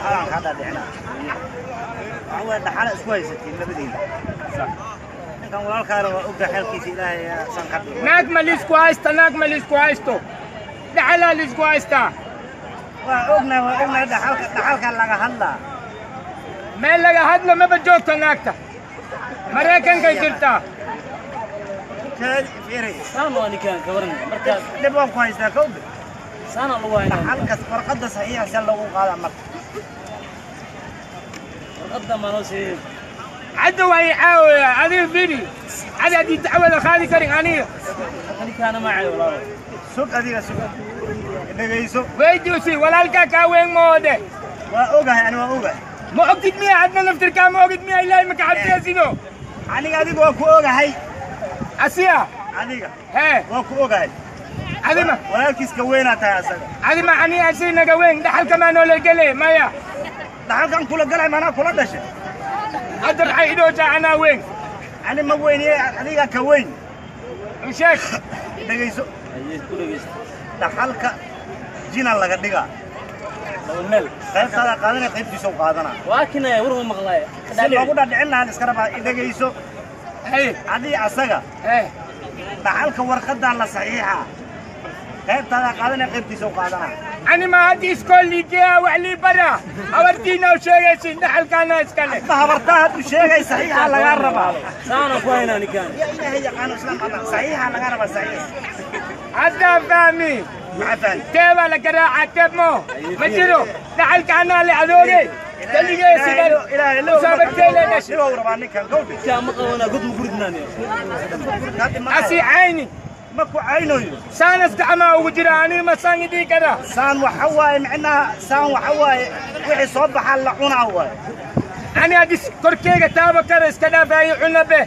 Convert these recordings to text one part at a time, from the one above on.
Aan ka dhaadhicina. Waxa weeye dhaxal isku haysatiin labadiina. Ninkan walaalkaana waa ogga xeelkiisa Ilaahay san ka dhigo. Naag ma liisku haysta, naag ma liisku haysto, dhaxalaa liisku haystaa. Waa ognahay, waa ognahay, dhaxalka, dhaxalka laga hadlaa. Meel laga hadlo maba joogto, naagta Maraykankay jirtaa. Kaadi fiiri. Saan waa ninkaan ka waran markaas. Dhib waan ku haystaa kowbe. Saana lagu haynaa. Dhaxalkas warqadda saxiixa se lagu qaadaa marka. Warqadda ma noo siiyey? Cadda waa i caawaya. Adiga fiiri, cadi haddii dacwada qaadi karin aniga. Marka ninkaana ma caayo, walaalo. Sug, adiga sug, dhegayso. Weydiusi walaalkaa kaa weyn moode. Waa ogahay, ani waa ogahay. Ma ogtid miya? Adna naftirkaa ma ogid miya? Ilaahay maka cabsiyasido. Aniga adiga waa ku ogahay. Asiya. Adiga. Hee. Waa ku ogahay. Adima. Walaalkiiska weynaa tahay asaga. Adima ani asi naga weyn, dhaxalka maa noola gele maya? Dhaxalkan kula galay maanaa kula dhashay. Hadda maxay idhoojaa anaa weyn? Ani ma weyniye, adiga ka weyn. U sheeg. Dhegayso. Haye, ku dhegeysta. Dhaxalka jina laga dhigaa. Laba meel. Qaybtaada qaadanaya, qaybtiisa u qaadanaa. Waa kinaya war ma maqlaaya. Si loogu dhadhicin lahaa la iska rabaa, dhegayso. Haye. Adii asaga. Hee. Dhaxalka warqadaa la saxiixa, qaybtaada qaadanaya, qaybtiisa u qaadanaa. Ani ma hadda iskool liigeeya wax lii bara habartiina u sheegaysin dhaxalkaana iskale. Ma habartaa hadduu sheegay, saxiixa lagaa rabaa. Saana ku haynaa ninkaan. Ya Ilaahay yaqaano islaam alla, saxiixa lagaa rabaa, saxiix. Haddaa fahmi. Maxaa fahmi? Teebaa la garaacaa, teeb mo ma jiro, dhaxalka anaa le adoogey keligee sidan usaabartee le dhashay. Dhibou rabaa ninkan gawdhi. Ninkaan ma qabanaa, god ma guridnaan. Asi cayni. Ma ku caynayo. Saanas gacmaa ugu jira, aniga ma saan idhii karaa. Saan waxa waaye, micnaha saan waxa waaye wixii soo baxaa la cunaa waaye. Ani haddii korkeyga taaba kara iska dhaafaayo cuna be.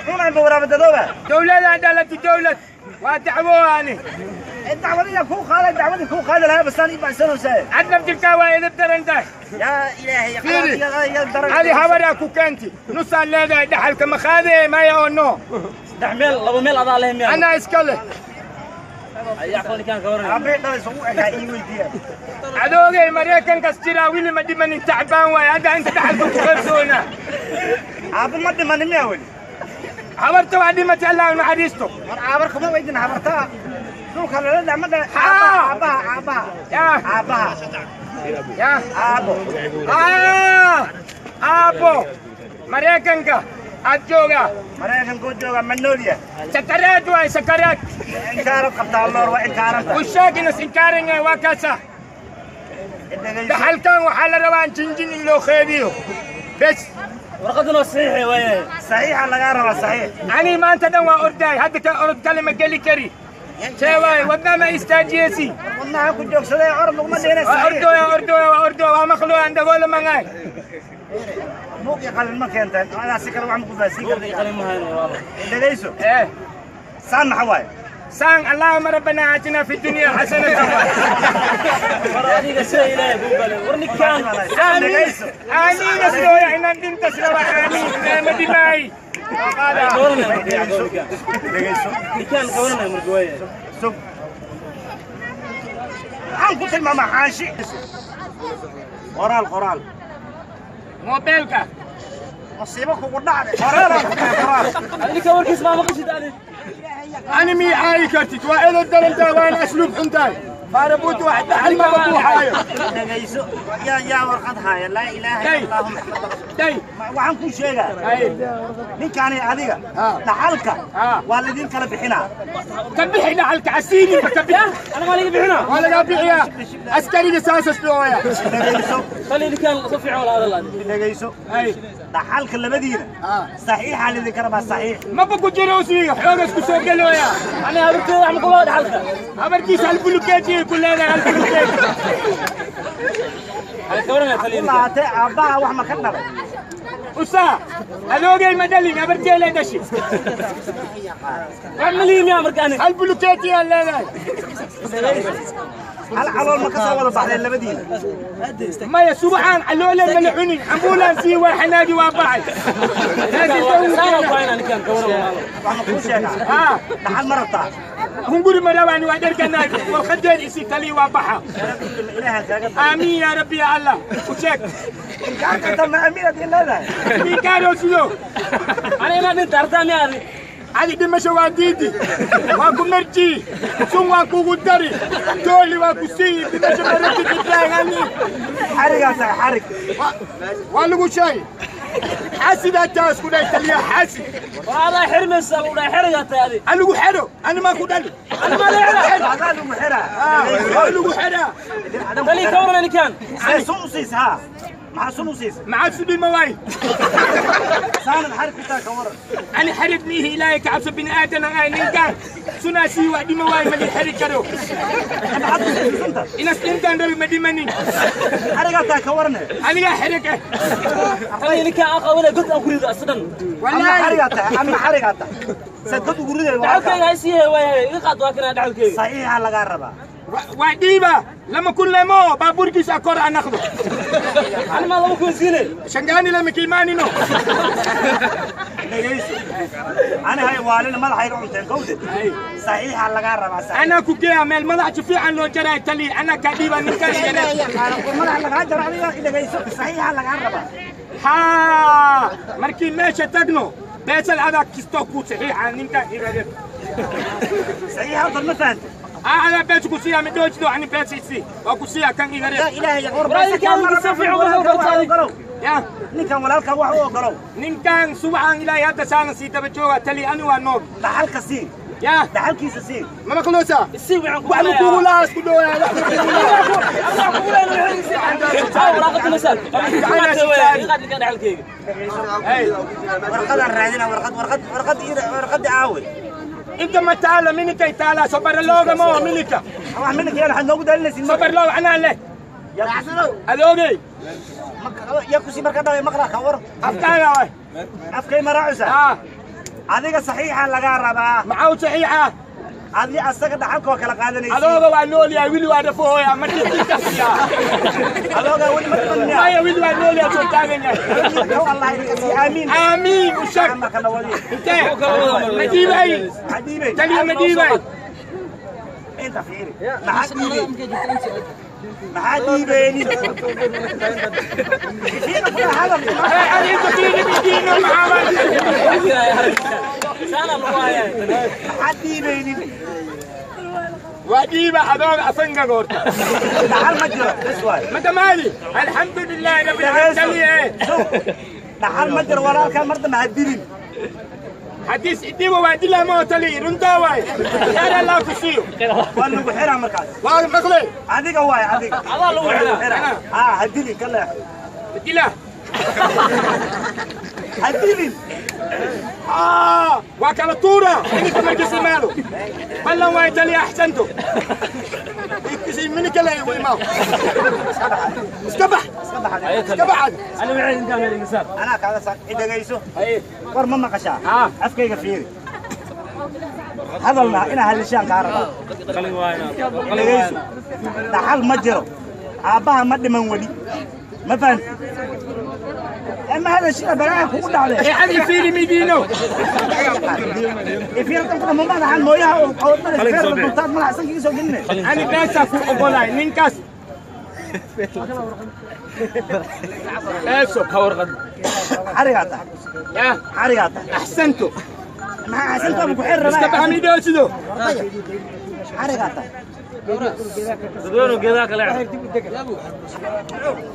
Cunay ma waraabadadooba. Dowladaan dhalati, dowlad waa dacwo ani. Dacwadii kuu qaaday, dacwadii kuu qaadi lahaa basaan ii bacsanaysaa. Cad naftirkaa waa edeb daran tahay. Yaa Ilaahay. Fiiri. Adi habaraa ku keenti nusaan leedahay, dhaxalka ma qaadee maya oo no? Saddex meel, laba meel adaa leh miyaa? Anaa iska leh. Ayaa aqoon ninkaan ka waran. Aabbe dhalay isugu ekaa ii weydiiya. Adoogay Maraykankas jiraa, wili ma dhimanin, tacbaan waay, hadda inta dhaxalka ku qaybsoonaa. Aabbe ma dhimanin miyaa weli? Habarta waa dhimatay, Allah u naxariisto. War aabar kuma weydin, habartaa dhulka lala dhac ma dhalay. Haa. Aabbaha, aabbaha. Yaa. Aabbaha. Yaa. Aabbo. Ah, aabbo Maraykanka aad joogaa. Maraykankuu joogaa, ma nool yahay? Sakaraad waay, sakaraad. Inkaarad qabtaa loor, waa inkaaranta. U sheeg inas inkaaran yahay, waa kaasa. Dhegayso. Dhaxalkan waxaa la rabaa jinjin in loo qeybiyo bes. Warqaduna saxiix waaye. Saxiixa lagaa rabaa, saxiix. Ani maanta dhan waa ordaay, hadda ka orod kale ma geli kari, see waay, wadna ma istaajiyesi. Wadnaha ku joogsaday, orod laguma dhihine. Waa saxiix. Ordooya, ordooya, waa ordooya, waa maqlooya, andagoola mangaay. Buug iyo qalin ma keenteen? Adaa si kale wax ma ku fahansiin Buuq iyo kartaa? Qalin ma hayno, walaalo. Dhegayso. Eh. Saan maxa waaye? Saan allahuma rabbana aatina fi dunya xasanatan. War adiga sida Ilaahay kuu galay, war ninkaan. Aamiin. Dhegayso. Aamiin asdooya inaan dhintas raba, aamiin ma dhimaay. Ay ka waranaya marka yaa ninkaan. Dhegayso. Ninkaan ka waranaya marka waaye. Sug, waxaan ku tilmaamaa xaashi, qoraal, qoraal. Moobeelka. Masiibo kugu dhacday, qoraalaan ku tahay, qoraal. Ninka warkiis maa maqashid adi? Ani mii caayi kartid, waa edeb darantahay, waana asluub xuntahay, faarabuuti wax dhaxal maba buuxaayo. Dhegayso, yaa yaa warqad haaya? Laa ilaaha Day. illa allahu Maxamed rasuul. Day. Waxaan kuu sheegaa ay ninkaani adiga Ha. dhaxalka Ha. waa laydin kala bixinaa. Ka bixi dhaxalka casiininba ka bixi. Ana maa liga bixinaa? Waa lagaa bixiyaa, askariga saasas dhooya. Dhegayso. Khali ninkaan si fiican wala hadal adi. Dhegayso. Ay. Dhaxalka labadiina Ha. saxiixa laydinka rabaa, saxiix. Maba ku jiro usiiga xoogas ku soo gelooya. Ani habarteeda wax ma kula dhaxalka. Habarkiisa hal bulukeeti ku leedahay, hal bulukeeti. Ay ka waranaya tali Ku ninkaan. lahaatee aabbaha wax ma ka dhalay? Usaa adoogay ma dhalin, habarteela dhashi. Wax ma lihi miyaa marka ani? Hal bulukeeti aa leedahay. Hal calool ma ka soo wada baxdeen labadiina? Maya, subaxaan caloole ma la cunin, cambuulaan sii waa xanaagi waa baxay. Saana ku haynaa ninkaan ka waran, walaalo. Wax ma kuu sheegaa? Haa. Dhaxal ma rabtaa? Hunguri marawani waa dherganaa warqadeed isi tali waa baxa. Aamiin yaa rabbi ya Allah. U sheeg. Inkaarka ma aaminaad leedahay. Inkaaro sido. Ana inaan dhinta artaa miyaa adi? Adi dhimasho waa diidi. Waa ku marji. Sun waa kugu dari. Tooli waa ku sii. Dhimasho ma rabtid Ibrahim Ali. Xarigaas xarig. Waa lagu sheegay. حاسد تاس كنا يتليا حاسد وهذا حرمس ولا حرقة هذه أنا لو حرو أنا ما كنت أنا ما له هذا لو حرا لو حرا تلي كورنا اللي كان سوسيس ها مع سوسيس مع سبي مواي سان الحرب بتاع كورن أنا حرب ميه إلهي كعبس بني آدم أنا نكان سناسي وادي مواي ما الحرب كرو إن سلمت أنا بمدي مني حرقة تاع كورنا أنا حرقة أنا لك أخا ولا قلت أقول أصلاً والله حرقة أما حرقة سدد وقريده دعوك هاي سي ويقعد واكنا دعوك صحيح على قربه وعديبه لما كل مو بابور كيس اكور انا اخذه انا ما لو كنت زينه شنغاني لما كيماني نو انا هاي والنا ما راح يروحون كودة صحيح على قربه انا كوكي اعمل ما راح في عن لو جرى تلي انا كديبه نكاش ما راح جرى الى صحيح على قربه ها مركي ماشي تغنو بس هذا كيستوكو صحيح انت صحيح هذا ما فهمت أنا بيت كوسيا من دوج دو عن بيت سي وكوسيا كان يغري لا إله يا غرب كان يسافر عمره يا نكان ولالك wax u ogolow ninkan subaxan ilaahay hadda saanan sii daba jooga tali anu waa noog dhaxalka sii ya dhaxalkiisa sii ma maqloosa sii waxaan wax kugu laas ku dhawaa wax kugu warqadan raadina warqad warqad warqad warqad caawi انت ما تعال منك تعال صبر اللوغه ما هو منك wax منك يا waxaad noogu daalinaysid صبر اللوغه انا له يا xasanow adoogay ya ku sii marka dhaway maqla ka war afkaaga way afkay maraacisa adiga saxiixa laga rabaa maxaa saxiixa adi asaga dhaxalka waa kala qaadanaysid adooga waa nool yahay wiil waa dhafooya ma dhigtay adooga wali ma dhimanaya maya wiil waa nool yahay soo taagan yahay Allah idinka aamiin aamiin u sheeg marka la wadi intee madiibay madiibay taliya madiibay inta fiiri maxaa dhiibay maxaa dhiibayni fiiri kula hadal ani inta fiiri bidiino maxaa maxaa dhiibaynin وأجيب أدوغ أفنجا قورتا dhaxal ma jiro bas waay ما تمالي الحمد لله رب العالمين dhaxal ma jiro walaalka mar dambe ha dilin حديث إديبو وادي ما تلي رندا واي يا الله كسيو waa lagu xiraa markaas waa maqlay adiga waay adiga adaa lagu xiraa haa ha dilin kale dila ha dilin وكالة طورة منك مركز ماله بلا واي تلي أحسنته منك لا يقول ماو استبح استبح أنا معي إنت أنا الإنسان أنا كذا صار إذا جيسو war ma maqashaa afkayga fiiri hadalna inaa hadlishaan kaa rabaa dhegayso dhaxal ma jiro aabbaha ma dhiman weli ma fahanti أما هذا الشيء بلاها كل عليه. هذه فيلي مدينة. في رقم ما ماذا عن مويها وقوتنا الفير الضغطات ما أحسن كيسو قلنا. أنا بس أقول ننكس. إيش كور غد. حريقة. يا حريقة. أحسنتوا. ما أحسنتوا أبو حر. استبع ميدو سيدو. حريقة. dadweynuhu geedaha kale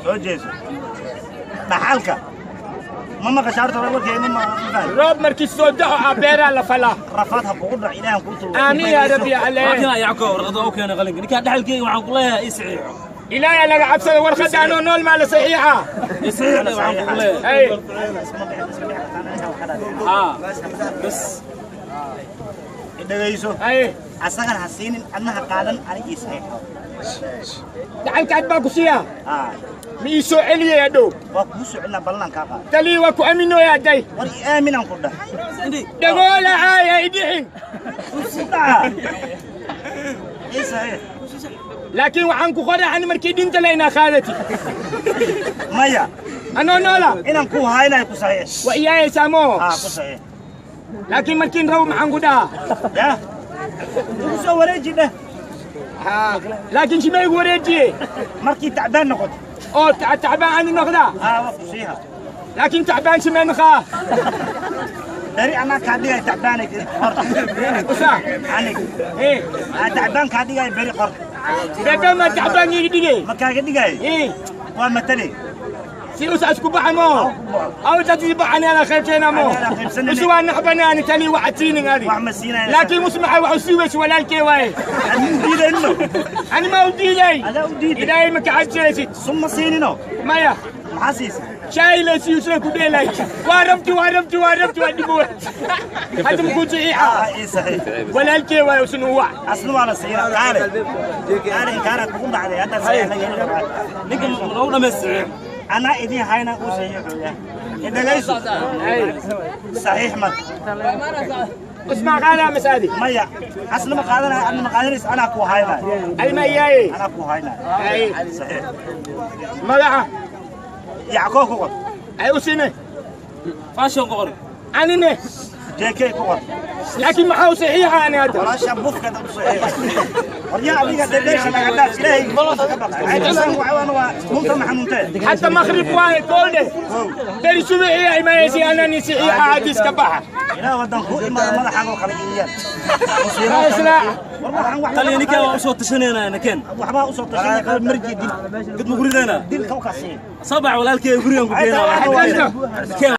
soo jeeso dhaxalka ma maqashaa horta warkeena ma fahmi roob markii soo daxo aa beeraa la falaa rafaad ha kugu dhac ilaahan kuu tuuro aamiin yaa rabbi alle laakiin yacko warqada u keenay qalinka ninkaan dhaxalkeyga waxaan ku leeyahay ii saxiixo ilaahay laga cabsada warqada anoo nool maa la saxiixa ii saxiixle waxaan kugu leeyahay ay haa bas dhegayso ay asagana ha siinin adna ha qaadan aniga ii saxiixo lacagta aad baa ku siiyaa haa ma ii soo celiyaya dhow waa kuu soo celinaa ballan kaa qaada talii waa ku aaminooyaa day war ii aaminaan ku dhah dhagoola caaya idhixin ku dhaca ii saxiix laakiin waxaan ku qoraxan markii dhinta laynaa qaadati maya anoo noola inaan ku haynayo ku saxiix waa iyaayaysaa moo haa ku saxiix laakiin markiin rabo maxaan ku dhahaa ya Igu soo wareeji dheh. Laakiin shima igu wareejiye. Markii tacbaan noqoto. Oo tacbaan ani noqdaa. Haa, waa ku siiha. Laakiin tacbaan shimee noqaa? Beri anaa kaa dhigay tacbaanay qor. Usaa. Aniga. Eh. Aa, tacbaan kaa dhigay beri qor. Bebe ma tacbaan iga dhigay? Ma kaaga dhigay? Eh. Waa matali. Si usa isku baxa mo. Aw tati baxani ana qaybteena mo. Ana qaybsanayna. Usu waa naxbani ani tani waxatiinin adi. Wax ma siinaya. Laakiin usmaxa waxu sii weyse walaalkee waaye. Ani u diidayno. Ani ma u diiday. Adaa u diiday. Ilaahay ma ka cabsanaysid. Sun ma siinino. Maya. Maxaa siisay? Shaay la siiyo sida ku dheelay. Waa rabti, waa rabti, waa rabti, waa dhibo. Hadda ma ku saxiixa? Aa, ii saxiix. Walaalkee waaye usna wac. Asna waa la siinaa. Kaale kaale, inkaaraad kugu dhacday hadda saxiix. Ninka lagu dhamaystiray. Anaa idin hayna uu saxiixoya. Dhagayso, saxiix marka. Usmaa qaadaa masaadi. Maya, asna ma qaadanaya, adna ma qaadanaysa, anaa ku haynaya. Ay ma iyaaye. Anaa ku haynaya. Ay. Saxiix. Magaca. Yacqoo ku qor. Ay usine. Fashion qor. Anine. JK ku qor. Laakiin maxaa u saxiixa ani hadda? Walaasha bufka dad u saxiix. Waryaa adiga dhadheesha naga dhaaf, ilaahay ka baq. Waa munta ma xanuuntee. حتى مغرب واي كله بري سبعي ما يسي انا نسيحة عاديس كبحة. Ilaah wadan ku imaada madaxaaga oo kala geliyaan. اسلع. War waxaan wax Taliya, ninkan waa usoo tashanaynaa nakeen. Waxbaa usoo tashanay qalab marji dil. Gud ma gurideena. Dilka u kasiin. Sabax walaalkay gurigan ku keenaa. Haysta. Keen.